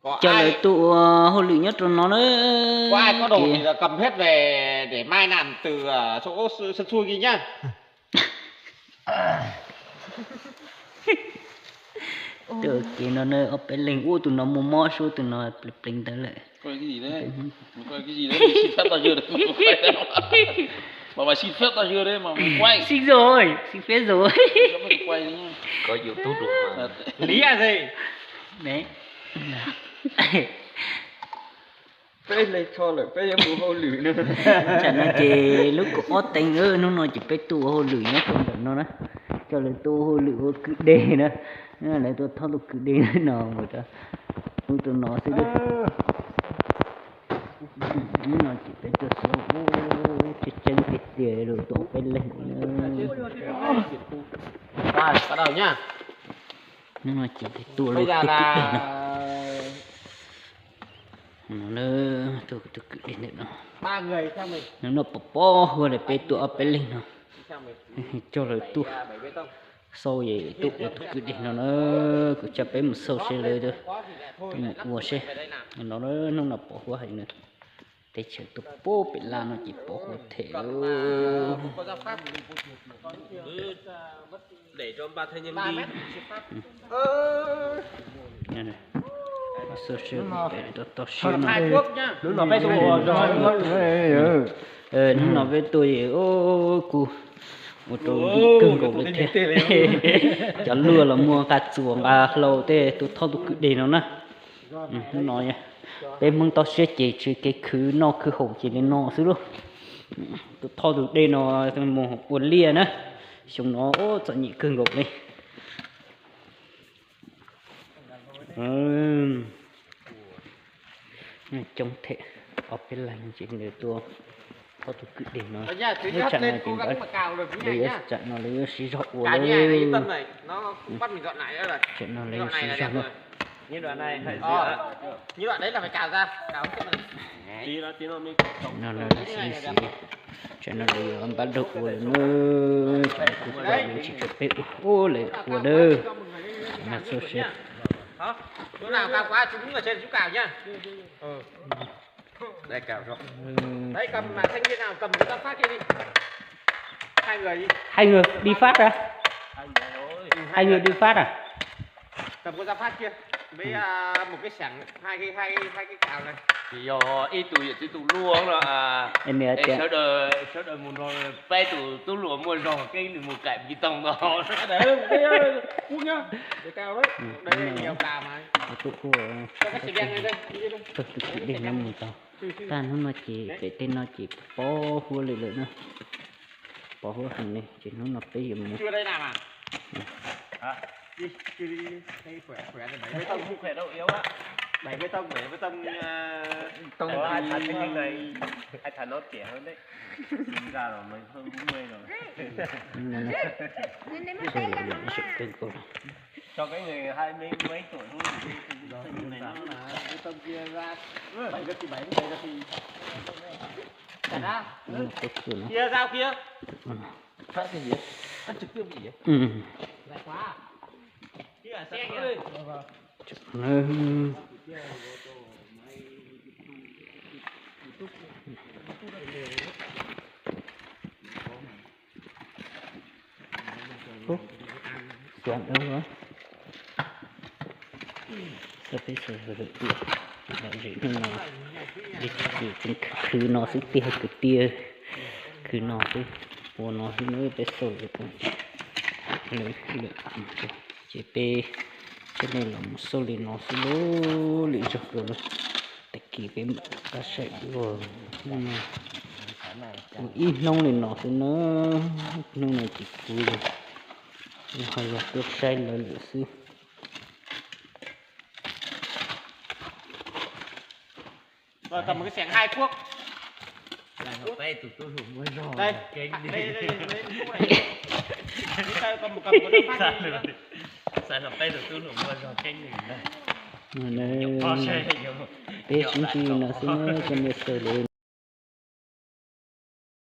Coj lawv tuaj ua hauj lwm nyob rau no na. Có ai có đồ thì là cầm hết về để mai làm từ, ờ, số, số, số xui kia nhá. Tuaj ua ke no na, ob peb leeg ua tus no muaj mob sub tus no pleev pleev ntawd lawm. Quay cái gì đấy? Mày quay cái gì đấy? Mày xin phép tao chưa đấy? Mày quay đấy. Mà mày xin phép tao chưa đấy mà mày quay. Xin rồi, xin phép rồi. Sao mày quay đấy nhá? Có YouTube đúng không? Lý à gì? Đấy. Peb hle tsho lawm peb yuav mus hauj lwm no. Tsam no ces lub kaum ob teev, hnub no ces peb tuaj ua hauj lwm nyob rau ntawm no na. Coj lawv tuaj ua hauj lwm ua kwj deg na. Lawv tuaj thob tus kwj deg no mus rau, mus rau no xwb. Hnub no ces peb tuaj xyuas ua tseeb tseeb tiag tiag rau tom peb leeg na. Hnub no ces peb tuaj ua kwj deg no. No na, tuaj tus kwj deg ntawm no. Hnub no pom pom huab lawm peb tuaj ob peb leeg no. Coj lawv tuaj xauj es tuaj ua tus kwj deg no na. Kuv coj peb mus xauj seb lawv mus ua seb. No na, hnub no pom huab heev na. Teb chaws tuaj pem laj no ces pom huab them lawm. Xauj seb pem toj siab no. Hnub no peb tuaj es kuj ua rau ntim kawg nkaus li thiab. Cov luag los muaj nqa txuas nqa hlau tej tuaj thob tus kwj deg no na. Hnub no peb Hmoob toj siab ces tsis kev khwv noj khwv haus ces li no xwb lauj. Tuaj thob tus dej no mus ua liaj na. Xyoo no txom nyem kawg nkaus li. Coob thiab, ob peb leeg ces nws tuaj thob tus kwj deg no. Tsam no ces lawv yuav, tsam no lawv yuav siv zog ua lawm. Tsam no lawv yuav siv zog lawm. No lawv siv siv, tsam no lawv yuav npaj dog ua lawm na. Tsam no kuv pom lawv tsis tshua peb ua, lawv ua lawm. No xauj seb. Hai người đi phát hả? Hai người đi phát à? Cầm con dao phát kia. Với, à, một cái xẻng, hai cái, hai, hai cái cào này. Thì do ít tụi, tụi, tụi lua đó, à, em sớm đời, sớm đời mùa rồi, peb tụi tub luag muaj zog, cái nws mus cài bê tông đó. Để, để, để cuốc nhá, để cào đấy. Đây, nhiều cào mà. Cho cái xì beng này đây, đi đây. Tag hnub no ces pem tej no ces pov huab li lawm na. Pov huab heev li ces hnub no peb yuav mus. Đi, đi, đi, đi. Cái khỏe, khỏe thì bảy bê tông, không khỏe đâu, yếu á. Bảy bê tông, bảy bê tông, ờ, tông. Ủa, ai thả cái này, ai thả nó kẻ hơn đấy. Nhìn ra rồi, mình hơn bốn mươi rồi. Cho cái người hai mươi mấy tuổi thôi. Rồi, mình thả bê tông kia ra. Bảy bê tông, bảy bê tông thì. Thả ra. Kia, dao kia. Phát cái gì? Phát trực tiếp cái gì? Ừ. Lại khóa. Kia, xe kia đi. Chụp nữa. Úp, xoắn đâu đó. Sao peb sawv daws tias lom zem hnub no, ib txhia ces khwv no xwb tiag, kwv tij, khwv no xwb, ua no xwb na, peb xauj lawm, lawm, ces peb thiaj li los mus xauj li no xwb lauj, lwm zaug dua lauj. Tag kis peb mam rov qab saib dua. Hnub no ua ib hnub li no xwb na, hnub no ces kuv ho yog tuaj saib lawv lawm xwb. Rồi, cầm một cái xẻng hai cuốc. Xài hộp peb tus tub hluas muaj zog keeb li. Đây, đây, đây, đây, cuốc này. Đi sao, cầm một, cầm một cái phát đi. Xài hộp peb tus tub hluas muaj zog keeb li. Peb sib ntsib no xwb, coj nej sawv daws.